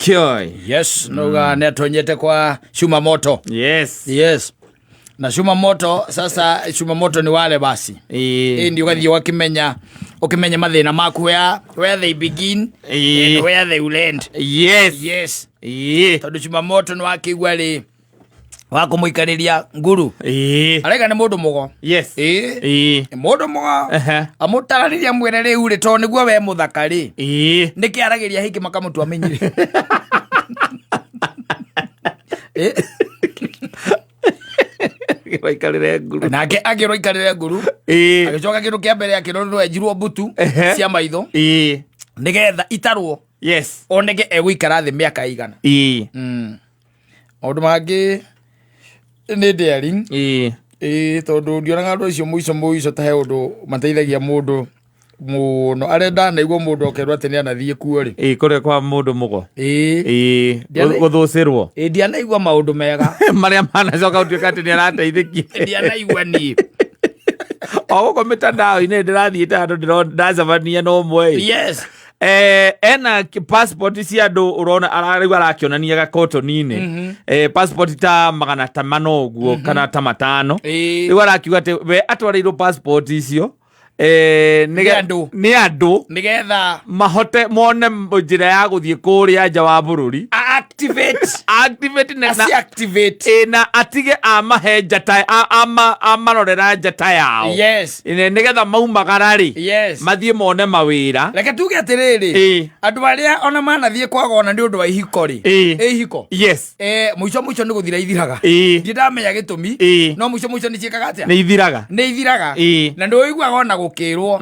Kioi. Yes, nauga nĩ atonyete kwa cuma moto. Yes. Yes, na cuma moto sasa, cuma moto ni wale basi. Ĩĩ, ndi ũgathiĩ ũgakĩmenya, ũkĩmenye mathĩna maku, where they begin and where they will end. Yes. Tondũ cuma moto nĩ wakĩigua rĩ wa kũmũikarĩria nguru. Araiga nĩ mũndũ mũgo. Ĩĩ. Nĩ mũndũ mũgo. Amũtararĩria mwĩre rĩu rĩ, tondũ nĩguo we mũthaka rĩ, nĩkĩ aragĩria hĩngĩ makamũtua menyire. Waikarĩre nguru. Nake akĩrwo ikarĩre nguru. Agĩcoka kĩndũ kĩa mbere akĩrwo no enjirwo mbutu cia maitho nĩgetha itarwo oneke egũikara thĩ mĩaka igana. Maũndũ mangĩ nĩ daring. Ĩĩ, tondũ ndionaga andũ acio mũico mũico ta he ũndũ mateithagia mũndũ mũno arĩa ndanaigua mũndũ okerwo atĩ nĩ anathiĩ kuo rĩ. Ĩĩ, kũrĩa kwa mũndũ mũgo. Ĩĩ. Gũthũcĩrwo. Ĩĩ, ndianaigua maũndũ mega marĩa manacoka gũtuĩka atĩ nĩ arateithĩkire. Ndianaigua niĩ. O gũkũ mĩtandao-inĩ ndĩrathiĩte handũ ndacemania na ũmwe ĩ. Ena passport cia andũ ũrona rĩu arakĩonania gakotoni-inĩ. Passport ta magana ta mana ũguo kana ta matano. Rĩu arakiuga atĩ we atwarĩirwo passport icio Nĩ andũ. Nĩ andũ. Nĩgetha mahote mone njĩra ya gũthiĩ kũrĩa nja wa bũrũri. Activate. Activate na Aci activate. Na atige amahe njata amarorera njata yao. Nĩgetha maumagara rĩ, mathiĩ mone mawĩra. Reke tuge atĩrĩrĩ, andũ arĩa ona manathiĩ kwagona nĩ ũndũ wa ihiko rĩ, ĩ ihiko. Mũico mũico nĩ gũthira ithiraga. Ndirĩ ndamenya gĩtũmi, no mũico mũico nĩ ciĩkaga atĩa? Nĩ ithiraga. Nĩ ithiraga. Na nĩ ũiguaga ona gũkĩrwo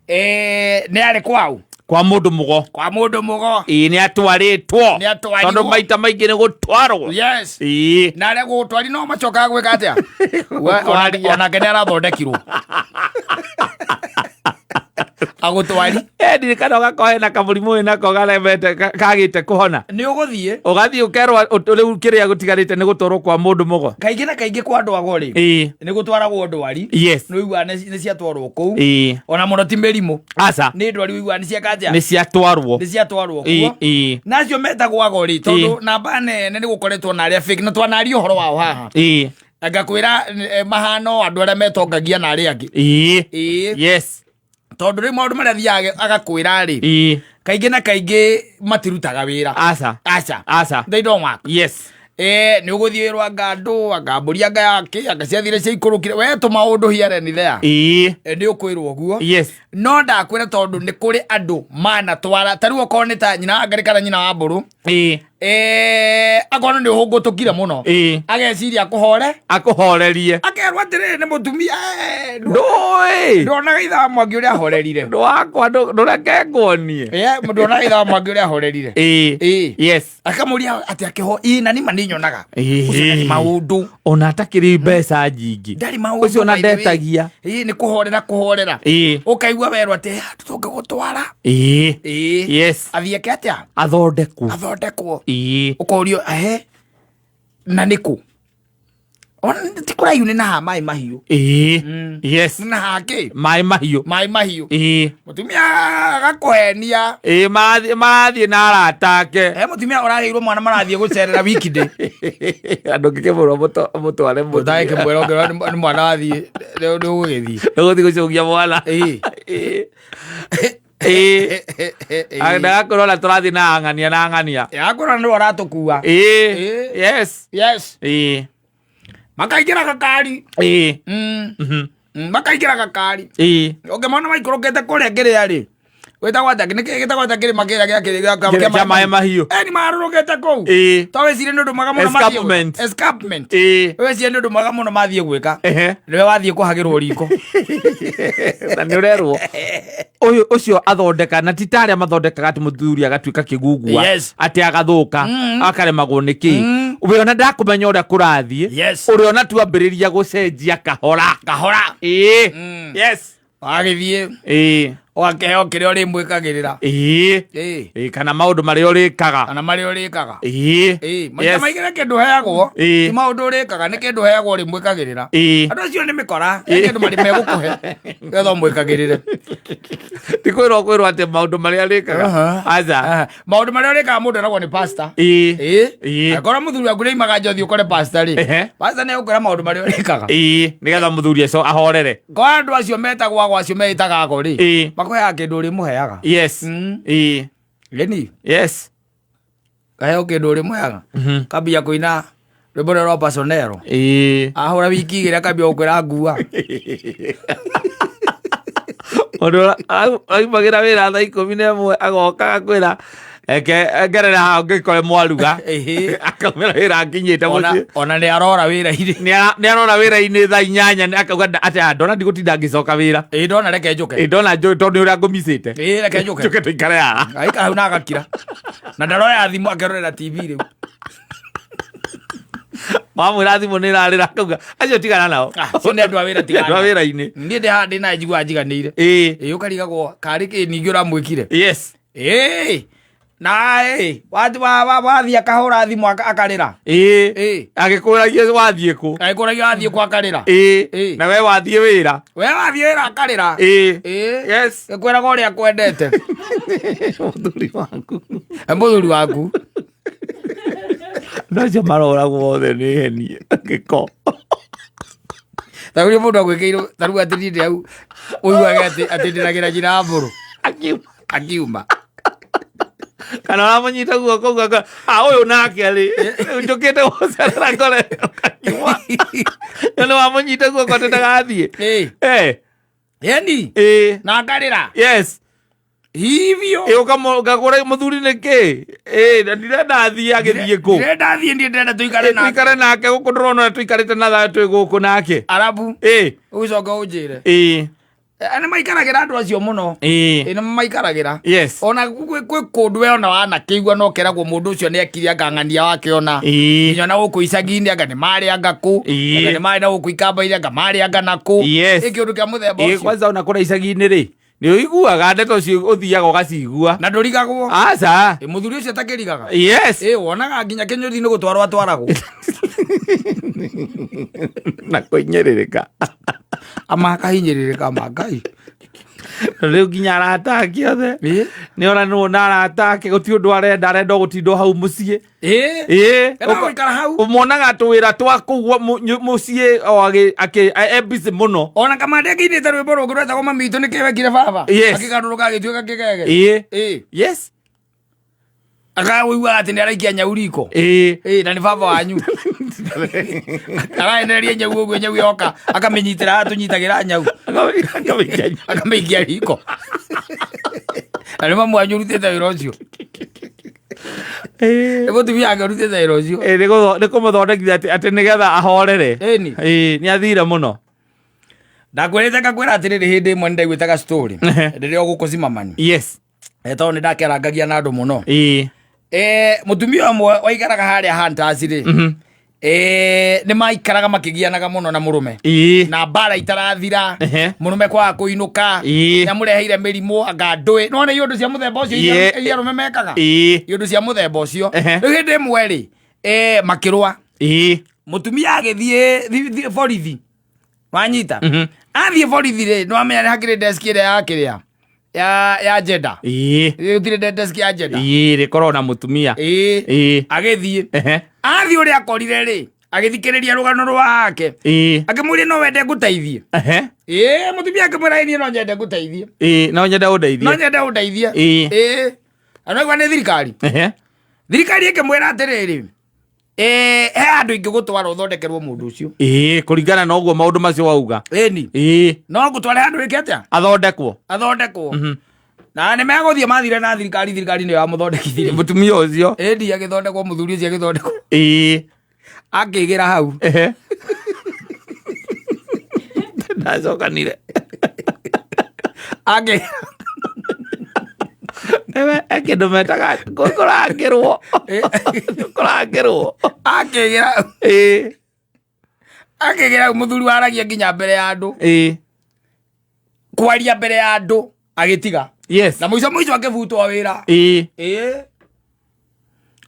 nĩ arĩ kwau. Kwa mũndũ mũgo. Kwa mũndũ mũgo. Ĩĩ, nĩ atwarĩtwo. Nĩ atwarirwo. Tondũ maita maingĩ nĩ gũtwarwo. Na arĩa gũtwari no macokaga gwĩka atĩa? We, Kwaria. Onake nĩ arathondekirwo. Agũtwari. Ndirikana ũgakorwo hena kamũrimũ wĩ nako karemete kagĩte kũhona. Nĩ ũgũthiĩ. Ũgathiĩ ũkerwo rĩu kĩrĩa gũtigarĩte nĩ gũtwarwo kwa mũndũ mũgo. Kaingĩ na kaingĩ kwa andũ ago rĩ, nĩ gũtwaragwo ndwari. Nĩ ũiguaga nĩ ciatwarwo kũu. Ona mũno ti mĩrimũ. Aca. Nĩ ndwari ũiguaga nĩ cieka atĩa? Nĩ ciatwarwo. Nĩ ciatwarwo kuo. Na acio metagwo ago rĩ, tondũ namba nene nĩ gũkoretwo na arĩa fake, na twanaria ũhoro wao haha. Ngakwĩra mahano andũ arĩa metongagia na arĩa angĩ. Tondũ rĩu maũndũ marĩa athiaga agakwĩra rĩ, kaingĩ na kaingĩ matirutaga wĩra. Aca. Aca. Aca. They don't work. Nĩ ũgũthiĩ wĩrwo anga andũ anga mbũri anga yake anga ciathire ciaikũrũkire we tũmaũndũ here and there. Nĩ ũkwĩrwo ũguo. No ndakwĩra tondũ nĩ kũrĩ andũ manatwara ta rĩu okorwo nĩ ta nyina wa ngarĩ kana nyina wa mbũrũ, akorwo nĩ ũhũngũtũkire mũno, ageciria akũhore. Akũhorerie. Akerwo atĩrĩrĩ nĩ mũtumia, Ndũĩ. Ndonaga ithaa mwangi ũrĩa ahorerire. Ndwakwa ndũreke nguonie. Ndonaga ithaa mwangi ũrĩa ahorerire. Akamũria atĩ akĩho ĩ na nĩma nĩ nyonaga. Ũcio ndarĩ maũndũ. Ona atakĩrĩ mbeca nyingĩ. Ndarĩ maũndũ. Ũcio ona By the way. ndetagia. Ĩ, nĩ kũhorera kũhorera. Ũkaigua werwo atĩ tũngĩgũtwara. Athiĩ eke atĩa? Athondekwo. Athondekwo. Ũkorio ahe na nĩkũ? Ona ti kũraihu, nĩ na haha maĩ mahiũ. Nĩ na haha kĩ? Maĩ mahiũ. Maĩ mahiũ. Mũtumia agakũhenia. Ĩĩ, marathiĩ na arata ake. He mũtumia ũragĩirwo mwana marathiĩ gũcerera weekday. Andũ ngĩkĩmwĩrwo mũtware mũthiĩ. Ũtagĩkĩmwĩra ũngĩrwo nĩ mwana wathiĩ nĩ ũgũgĩthiĩ. Ũgũthiĩ gũcũgia mwana. Ĩĩ. Ndagakorwo na tũrathiĩ na ang'ania na ang'ania. Yakorwo nĩ ũratũkua. Makaingĩra gakari. Makaingĩra gakari. Ũngĩmona maikũrũkĩte kũrĩa kĩrĩa rĩ, wĩtagwo atĩa? Nĩ kĩĩ gĩtagwo atĩa kĩrĩma kĩrĩa gĩa kĩrĩa Kĩrĩa kĩa maĩ mahiũ? Nĩ marũrũkĩte kũu. To wĩcirie nĩ ũndũ mwega mũno mathiĩ Escarpment. Escarpment. Wĩcirie nĩ ũndũ mwega mũno mathiĩ gwĩka. Nĩwe wathiĩ kũhagĩrwo riko. Na nĩ ũrerwo ũyũ ũcio athondeka na ti ta arĩa mathondekaga atĩ mũthuri agatuĩka kĩgugua, atĩ agathũka, akaremagwo nĩ kĩ we ona ndakũmenya ũrĩa kũrathiĩ. Ũrĩa ona tuambĩrĩria gũcenjia kahora. Kahora. Ĩĩ. Wagĩthiĩ. Ũgakĩheo kĩrĩa ũrĩmwĩkagĩrĩra. Ĩĩ. Ĩĩ. Ĩĩ, kana maũndũ marĩa ũrĩkaga. Kana marĩa ũrĩkaga. Ĩĩ. Ĩĩ, maita Yes. maingĩ nĩ kĩndũ ũheagwo. Ĩĩ. Ti maũndũ ũrĩkaga, nĩ kĩndũ ũheagwo ũrĩmwĩkagĩrĩra. Ĩĩ. Andũ acio nĩ mĩkora, he kĩndũ marĩ megũkũhe nĩgetha ũmwĩkagĩrĩre. Ti kwĩrwo kwĩrwo atĩ maũndũ marĩa arĩkaga. Aca. Aha. Maũndũ marĩa ũrĩkaga mũndũ eragwo nĩ pastor. Ĩĩ. Ĩĩ. Ĩĩ. Angĩkorwo mũthuri waku nĩaimaga nja ũthiĩ ũkore pastor rĩ, pastor nĩ egũkwĩra maũndũ marĩa ũrĩkaga. Ĩĩ, nĩgetha mũthuri aco ahorere. Kwa andũ acio metagwo ago acio meĩtaga ago rĩ, makũheaga kĩndũ ũrĩmũheaga. Yes. Ĩĩ. Ĩni. Yes. Kaheo kĩndũ ũrĩmũheaga. Kambia kũina rwĩmbo rũrĩa rwa Pasonero. Ahũra wiki igĩrĩ akambia gũkwĩra ngua. Mũndũ aumagĩra wĩra thaa 11 agoka agakwĩra eke ngerera haha ngĩkore mwaruga. Ĩhĩ. Akaumĩra wĩra akinyĩte Ona mũciĩ. ona nĩ arora wĩra-inĩ. Nĩ arora wĩra-inĩ thaa 8 akauga atĩ "Ah, ndona ndigũtinda ngĩcoka wĩra. Ĩĩ ndona reke njũke. Ĩĩ ndona njũĩ tondũ nĩ ũrĩa ngũmicĩte. Ĩĩ reke njũke. Njũke tũikare haha. Aikara hau na agakira. Na ndaroya thimũ akerorera TV rĩu. Wamwĩra thimũ nĩ ĩrarĩra akauga acio tigana nao. Ah, acio nĩ andũ a wĩra tigana Andũ a nao. wĩra-inĩ. Niĩ ndĩ haha ndĩ naye njiguaga njiganĩire. Ĩĩ. Ĩĩ ũkarigagwo karĩ kĩ ningĩ ũramwĩkire. Yes. Ĩĩ. Na ĩĩ wathiĩ akahũra thimũ akarĩra. Ĩĩ. Ĩĩ. Agĩkũragia wathiĩ kũ. Agĩkũragia wathiĩ kũ akarĩra. Ĩĩ. Ĩĩ. Na we wathiĩ wĩra. We wathiĩ wĩra akarĩra. Ĩĩ. Ĩĩ. Yes. Ĩkwĩraga ũrĩa akwendete. Mũthuri waku. Mũthuri waku. Andũ acio maroragwo othe nĩ heni gĩko. Ta rĩu mũndũ agwĩkĩirwo ta rĩu atĩ niĩ ndĩ hau ũiguage atĩ atĩ ndĩragĩra nginya ya mbũrũ. Akiuma. Akiuma. Kana ũramũnyita guoko ũguo ah ũyũ nake rĩ rĩu njũkĩte gũcerera ngore akiuma. Nĩ wamũnyita guoko atĩ ndagathiĩ. Ĩĩ. Eh. Ĩni. Ĩĩ. Na akarĩra. Yes. Hivyo. Ĩ ũkagũra mũthuri nĩ kĩ? Ĩ na ndirenda athiĩ agĩthiĩ kũ? Ndirenda athiĩ niĩ ndĩrenda tũikare nake. Tũikare nake gũkũ ndĩrona ũrĩa tũikarĩte na thayũ twĩ gũkũ nake. Arabu. Ĩ. Ũgĩcoka ũnjĩre. Ĩ. Nĩ maikaragĩra andũ acio mũno. Ĩ. Ĩ nĩ maikaragĩra. Yes. Ona gwĩ kũndũ we ona wanakĩigua no keragwo mũndũ ũcio nĩ ekire anga ng'ania wake ona. Ĩ. Nginya na gũkũ icagi-inĩ anga nĩ marĩ anga kũ. Ĩ. Anga nĩ marĩ na gũkũ ikamba-inĩ anga marĩ anga na kũ. Yes. Ĩ kĩũndũ kĩa mũthemba Ĩ ũcio. kwanza ona kũrĩa icagi-inĩ rĩ nĩ ũiguaga ndeto ũcio ũthiaga ũgacigua. Na ndũrigagwo. Aca. Ĩ mũthuri ũcio atakĩrigaga. Yes. Ĩ wonaga nginya kĩnyũthi nĩ gũtwarwo atwaragwo. Na kũhinyĩrĩrĩka. Ama akahinyĩrĩrĩka ma Ngai. Rĩu nginya arata ake othe. Ĩ. Nĩ oranwo na arata ake gũtirĩ ũndũ arenda arenda o gũtindwo hau mũciĩ. Ĩ. Ĩ. Enda gũikara hau. Ũmuonaga tũwĩra twa kũu mũciĩ o akĩ e busy mũno. Ona kamande akĩinĩte rwĩmbo rũngĩ rwetagwo mami witũ nĩkĩ wekire baba. Yes. Akĩgarũrũka agĩtuĩka kĩgege. Ĩ. Ĩ. Yes. Akawĩiguaga atĩ nĩ araikia nyau riko. Ĩ. Ĩ na nĩ baba wanyu. Araendereria nyau ũguo nyau yoka akamĩnyitĩra haha tũnyitagĩra nyau. Akamĩikia nyau. Akamĩikia riko. Na nĩ mamu wanyu ũrutĩte wĩra ũcio. Ĩ. Nĩ mũtumia wake ũrutĩte wĩra ũcio. Ĩ, nĩ kũmũthondekithia atĩ nĩgetha ahorere. Ĩni. Ĩ, nĩ athire mũno. Ndakwĩrĩte ngakwĩra atĩrĩrĩ hĩndĩ ĩmwe nĩndaiguĩte ga story. Rĩrĩa ũgũkũ Zimmerman. Yes. Tondũ nĩ ndakĩarangagia na andũ mũno. Ĩ. Mũtumia ũmwe waikaraga harĩa Hunters rĩ. Nĩ maikaraga makĩgianaga mũno na mũrũme. Ĩ. Na mbara itarathira. Mũrũme kwaga kũinũka. Ĩ. Nĩamũreheire mĩrimũ anga ndũĩ. Nĩwona iũndũ cia mũthemba ũcio iria arũme mekaga. Ĩ. Iũndũ cia mũthemba ũcio. Rĩu hĩndĩ ĩmwe rĩ, makĩrũa. Ĩ. Mũtumia agĩthiĩ borithi. Wanyita? Athiĩ borithi rĩ, nĩwamenya nĩ hakĩrĩ desk ĩrĩa ya kĩrĩa. Ya gender. Ĩ. Gũtirĩ desk ya gender. Ĩ, rĩkoragwo na mũtumia. Ĩ. Ĩ. Agĩthiĩ. Athiĩ ũrĩa akorire rĩ, agĩthikĩrĩria rũgano rwake. Ĩ. Akĩmũria no wende ngũteithie. Ĩ, mũtumia akĩmwĩra ĩ niĩ no nyende ngũteithie. Ĩ, no nyende ũndeithie. No nyende ũndeithie. Ĩ. Ĩ. Anaigua nĩ thirikari. Thirikari ĩkĩmwĩra atĩrĩrĩ, he handũ ingĩgũtwara ũthondekerwo mũndũ ũcio. Ĩ, kũringana na ũguo maũndũ macio wauga. Ĩni. Ĩ. No ngũtware handũ ĩke atĩa? Athondekwo. Athondekwo. Na nĩ megũthiĩ mathire na thirikari, thirikari nĩyo yamũthondekithirie. Mũtumia ũcio. Ĩni agĩthondekwo, mũthuri ũcio agĩthondekwo. Ĩ. Akĩgĩra hau. Ndacokanire. Akĩ Ewe, kĩndũ metaga kũrangĩrwo. Kũrangĩrwo. Akĩgĩra. Ĩ. Akĩgĩra hau mũthuri waragia nginya mbere ya andũ. Ĩ. Kwaria mbere ya andũ. Agĩtiga. Yes. Na mũico mũico akĩbutwo wĩra. Ĩĩ. Ĩĩ,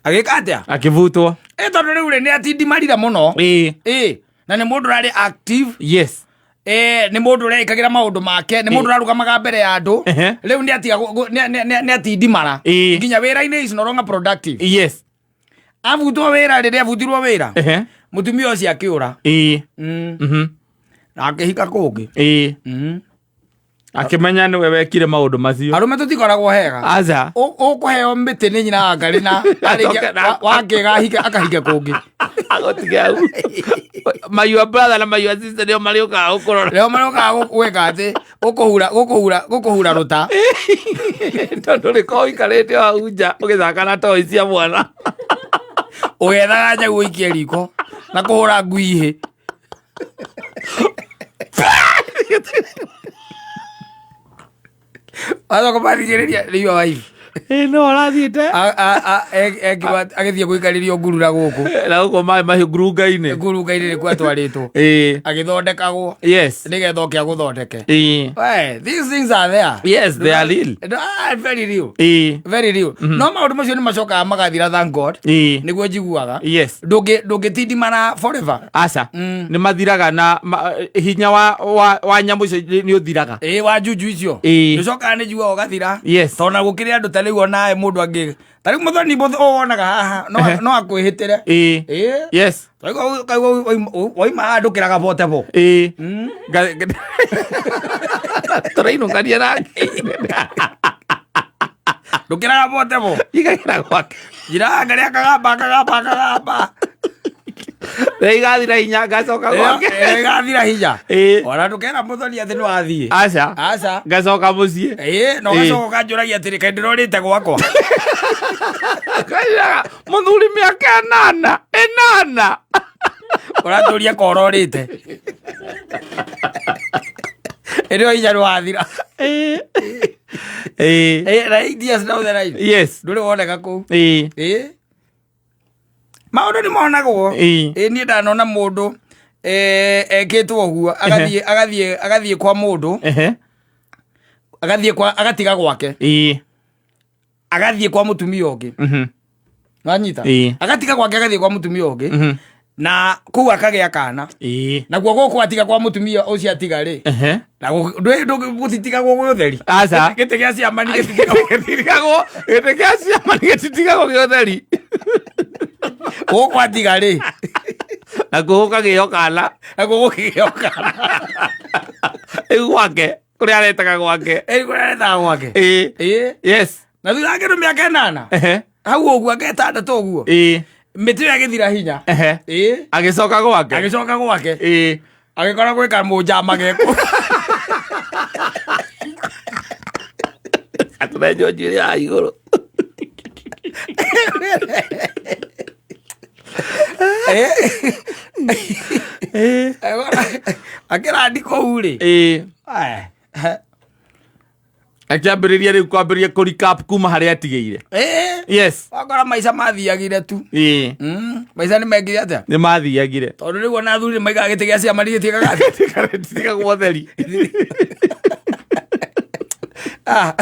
agĩka atĩa? Akĩbutwo. Ĩ, tondũ rĩu rĩ, nĩ atindimarire mũno. Ĩĩ. Ĩ, na nĩ mũndũ ũrarĩ active. Yes. Ĩ, nĩ mũndũ ũreĩkagĩra maũndũ make, nĩ mũndũ ũrarũgamaga mbere ya andũ. Rĩu nĩ atiga nĩ atindimara. Nginya wĩra-inĩ is no longer productive. Yes. Abutwo wĩra, rĩrĩa abutirwo wĩra, mũtumia ũcio akĩũra. Na akĩhika kũngĩ. Akĩmenya nĩwe wekire maũndũ macio. Arũme tũtikoragwo hega. Aca. Ũkũheo mĩtĩ nĩ nyina wa ngarĩ na arĩkia wakĩga ahike akahike kũngĩ. Agũtige hau. My your brother na my your sister nĩo marĩũkaga gũkũrora. Rĩo marĩũkaga gwĩka atĩ gũkũhura gũkũhura gũkũhura rũta. Tondũ rĩkorwo ũikarĩte o hau nja ũgĩthaka na toy cia mwana. Ũgethaga nyau ũikie riko na kũhũra ngui ihĩ. Wacoka mathikĩrĩria rĩu wife. Ĩ, no arathiĩte. Ekirwo agĩthiĩ gũikarĩrio ngurura gũkũ. Na gũkũ maĩ mahiũ ngurunga-inĩ. Ngurunga-inĩ nĩkuo atwarĩtwo. Agĩthondekagwo. Nĩgetha oke agũthondeke. We, these things are there. Yes, they are real. Ah, very real. Very real. No maũndũ macio nĩ macokaga magathira, thank God. Nĩguo njiguaga. Ndũngĩtindimana forever. Aca. Nĩ mathiraga na hinya wa nyamũ icio nĩ ũthiraga. Ĩĩ, wa juju icio. Nĩũcokaga nĩ njiguaga ũgathira. Tondũ na gũkĩrĩ andũ ta rĩu onawe mũndũ angĩ ta rĩu mũthoni wonaga haha no akwĩhĩtĩre. Ĩĩ. Yes. Waima haha ndũkĩraga botebo. Ĩĩ. Tũrainũkania nake. Ndũkĩraga botebo. Igagĩra gwake. Njiraga ngarĩa akagamba akagamba akagamba. Rĩu igathira hinya ngacoka gwake. Ĩgathira hinya. Ĩĩ. Ona ndũkera mũthoni atĩ nĩ wathiĩ. Aca. Aca. Ngacoka mũciĩ. Ĩĩ, na ũgacoka ũkanjũragia atĩrĩ, kaĩ ndĩrorĩte gwakwa? Kairaga mũthuri mĩaka ĩnana ĩnana. Ũratũria ka ũrorĩte. Ĩrĩ o hinya nĩwathira. Ĩĩ. Ĩĩ. Ĩĩ, na 8 years down the line. Yes. Ndũrĩ woneka kũu. Ĩĩ. Ĩĩ. Maũndũ nĩ monagwo. Ĩĩ. Ĩĩ, niĩ ndanona mũndũ ekĩtwo ũguo, agathiĩ agathiĩ agathiĩ kwa mũndũ, agathiĩ kwa, agatiga gwake. Agathiĩ kwa mũtumia ũngĩ. Wanyita? Ĩĩ. Agatiga gwake agathiĩ kwa mũtumia ũngĩ. Na kũu akagĩa kana. Nakuo gũkũ atiga kwa mũtumia ũcio atiga rĩ. Na gũtitigagwo gwĩ ũtheri. Aca. Gĩtĩ gĩa ciama nĩ gĩtitigagwo. Gĩtitigagwo, gĩtĩ gĩa ciama nĩ gĩtitigagwo gĩ ũtheri. Gũkũ atiga rĩ. Nakuo gũkagĩo kana. Nakuo gũkĩgĩo kana. Rĩu gwake, kũrĩa aretaga gwake. Ĩĩ, kũrĩa aretaga gwake. Ĩĩ. Ĩĩ. Yes. Na thutha wa kĩndũ mĩaka 8. Hau ũguo anga 6 ũguo. Mĩtĩ ĩyo ĩgĩthira hinya. Ĩĩ. Agĩcoka gwake. Agĩcoka gwake. Ĩĩ. Agĩkora gwĩka mũnjama geko. Atũrenjwo njuĩrĩ ya igũrũ. Akĩrandi kũu rĩ. Ĩĩ. Akĩambĩrĩria rĩu kwambĩrĩria kũ recap kuma harĩa atigĩire. Ĩĩ. Yes. Wakora maica mathiagire tu. Ĩĩ. Maica nĩ mekire atĩa? Nĩ mathiagire. Tondũ rĩu ona athuri nĩ maigaga gĩtĩ gĩa ciama nĩ gĩtigaga atĩa? Gĩtitigagwo ũtheri. Ah.